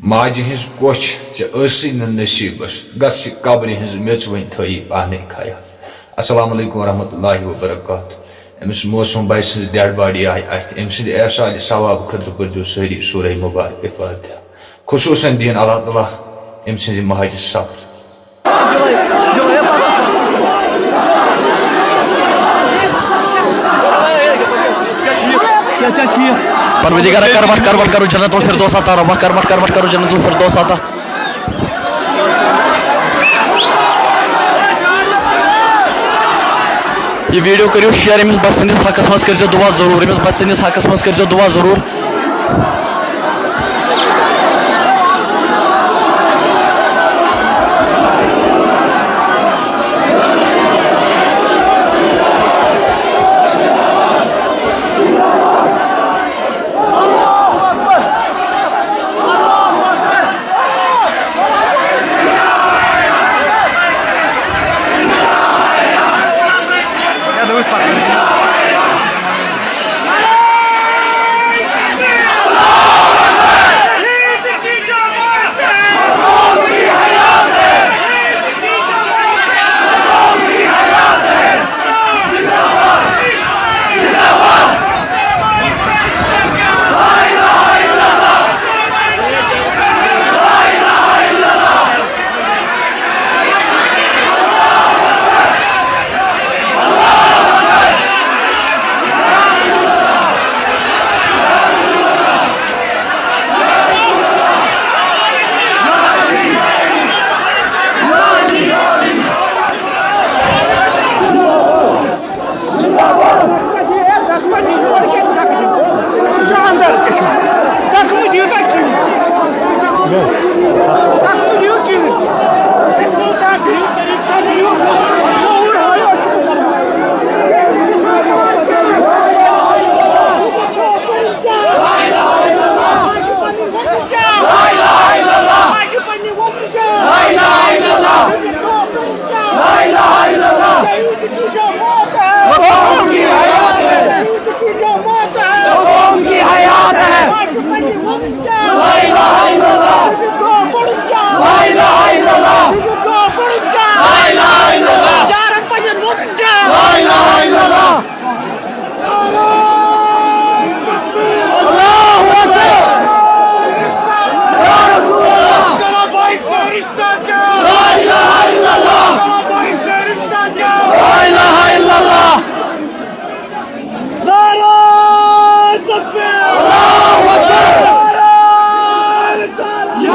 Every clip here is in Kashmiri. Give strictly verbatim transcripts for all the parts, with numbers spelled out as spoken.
ماجہِ ہٕنٛز کۄچھ ژےٚ ٲسٕے نہٕ نصیٖبس، گژھ یہِ قبرِ ہٕنٛز میٚژ وۄنۍ تھٲیی پانے خیال۔ السلام علیکم ورحمۃ اللہ وبرکاتہ۔ أمِس معصوم بچہِ سٕنٛز ڈیڈ باڈی آیہِ اَتھِ، أمۍ سٕنٛدِ ایصالِ ثواب خٲطرٕ پٔرۍزیو سٲری سورہ مبارکہ فاتحہ، خصوصاً دِیِن اللہ تعالیٰ أمۍ سٕنٛزِ ماجہِ صبر۔ پروردگارا، کر وقت، کر وقت کرو جنت الفردوس عطا، ربا، کر وقت، کر وقت کرو جنت الفردوس عطا۔ یہِ ویڈیو کٔرِو شیئر، أمِس بچہٕ سٕنٛدِس حقس منٛز کٔرۍزیو دُعا ضروٗر، أمِس بچہٕ سٕنٛدِس حقس منٛز کٔرۍزیو دُعا ضروٗر۔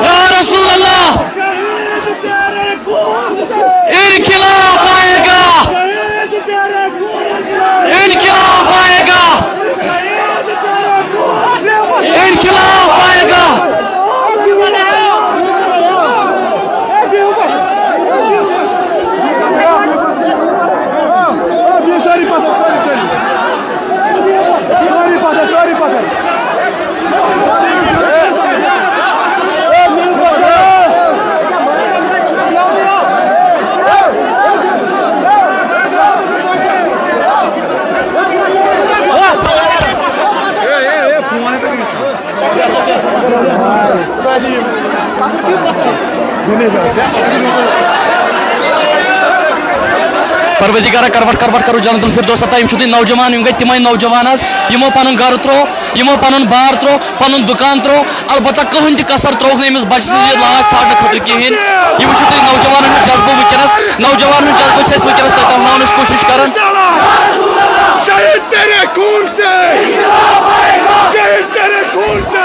یا رسول اللہ، انقلاب آئے گا، انقلاب آئے گا، انقلاب آئے گا۔ پروردگارا، کروٹ کروٹ کرو جنت الفردوس عطا۔ یِم چھِ تُہۍ نوجوان، یِم گٔے تِمے نوجوان حظ، یِمو پنُن گرٕ ترٛوو، یِمو پنُن بار ترٛوو، پنُن دُکان ترٛوو، البتہ کٕہٕنۍ تہِ کسر ترٛووُکھ نہٕ أمِس بچہٕ سٕنٛز یہِ لاش ژھانڈنہٕ خٲطرٕ کِہیٖنۍ۔ یہِ وٕچھِو تُہۍ نوجوانن ہُنٛد جذبہٕ وٕنکیٚنس، نوجوانن ہُنٛد جذبہٕ چھِ أسۍ وٕنکیٚنس تۄہہِ تامناونٕچ کوٗشِش کران۔ شہید تیرے خون سے، شہید تیرے خون سے۔